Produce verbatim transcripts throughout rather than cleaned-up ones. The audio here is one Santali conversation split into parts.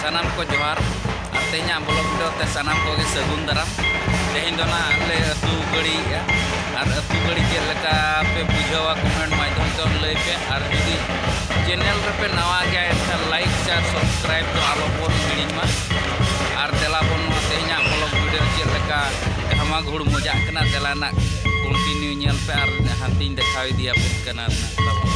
ᱥᱟᱱᱟᱢ ᱠᱚ ᱡᱚᱦᱟᱨ᱾ ᱟᱨ ᱛᱮᱦᱮᱧᱟᱜ vlog video ᱛᱮ ᱥᱟᱱᱟᱢ ᱠᱚᱜᱮ ᱥᱟᱹᱜᱩᱱ ᱫᱟᱨᱟᱢ᱾ ᱛᱮᱦᱮᱧ ᱫᱚ ᱱᱟᱦᱟᱜ ᱞᱮ ᱟᱹᱛᱩ ᱜᱟᱹᱲᱤᱭᱮᱜᱼᱟ᱾ ᱟᱨ ᱟᱹᱛᱩ ᱜᱟᱹᱲᱤ ᱪᱮᱫ ᱞᱮᱠᱟ ᱯᱮ ᱵᱩᱡᱷᱟᱹᱣᱟ, comment ᱢᱟᱫᱽᱫᱷᱚᱢ ᱛᱮ ᱞᱟᱹᱭ ᱯᱮ᱾ ᱟᱨ ᱡᱩᱫᱤ channel ᱨᱮᱯᱮ ᱱᱟᱣᱟ ᱜᱮᱭᱟ, ᱮᱱᱠᱷᱟᱱ like, share, subscribe ᱫᱚ ᱟᱞᱚ ᱵᱚᱱ ᱦᱤᱲᱤᱧ ᱢᱟ᱾ ᱟᱨ ᱫᱮᱞᱟ ᱵᱚᱱ ᱱᱚᱣᱟ ᱛᱮᱦᱮᱧᱟᱜ vlog video ᱪᱮᱫ ᱞᱮᱠᱟ ᱜᱷᱟᱢᱟ ᱜᱷᱩᱲ ᱢᱚᱡᱟᱜ ᱠᱟᱱᱟ, ᱫᱮᱞᱟ ᱱᱟᱜ continue ᱧᱮᱞ ᱯᱮ᱾ ᱟᱨ ᱦᱟᱱᱛᱮᱧ ᱫᱮᱠᱷᱟᱣ ᱤᱫᱤᱭᱟᱯᱮ ᱠᱟᱱᱟ ᱱᱟᱜ ᱛᱟᱵᱚᱱ᱾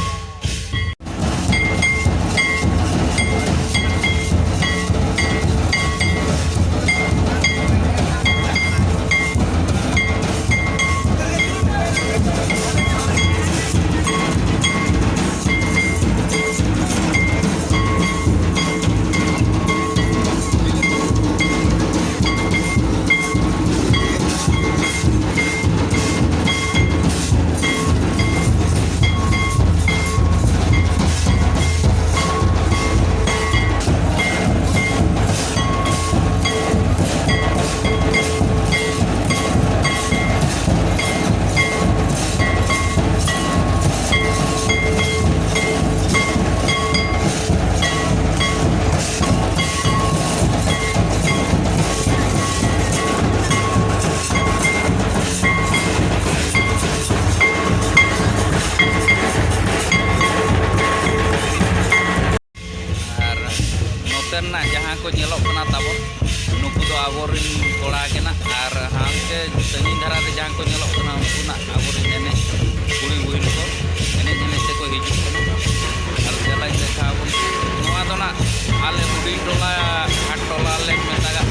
ᱟᱨ ᱱᱚᱛᱮ ᱨᱮᱱᱟᱜ ᱡᱟᱦᱟᱸ ᱠᱚ ᱧᱮᱞᱚᱜ ᱠᱟᱱᱟ ᱛᱟᱵᱚᱱ, ᱱᱩᱠᱩ ᱫᱚ ᱟᱵᱚᱨᱮᱱ ᱠᱚᱲᱟ ᱜᱮ ᱱᱟᱜ᱾ ᱟᱨ ᱦᱟᱱᱛᱮ ᱥᱟᱺᱜᱤᱧ ᱫᱷᱟᱨᱟ ᱨᱮ ᱡᱟᱦᱟᱸ ᱠᱚ ᱧᱮᱞᱚᱜ ᱠᱟᱱᱟ, ᱩᱱᱠᱩ ᱱᱟᱜ ᱟᱵᱚᱨᱮᱱ ᱮᱱᱮᱡ ᱠᱩᱲᱤ ᱵᱩᱦᱤᱱ ᱠᱚ ᱮᱱᱮᱡ ᱮᱱᱮᱡ ᱛᱮᱠᱚ ᱦᱤᱡᱩᱜ ᱠᱟᱱᱟ᱾ ᱟᱨ ᱫᱮᱞᱟᱧ ᱫᱮᱠᱷᱟᱣ ᱟᱵᱚᱱ, ᱱᱚᱣᱟ ᱫᱚ ᱱᱟᱜ ᱟᱞᱮ ᱦᱩᱰᱤᱧ ᱴᱚᱞᱟ, ᱦᱟᱴ ᱴᱚᱞᱟ ᱞᱮ ᱢᱮᱛᱟᱜᱟᱜ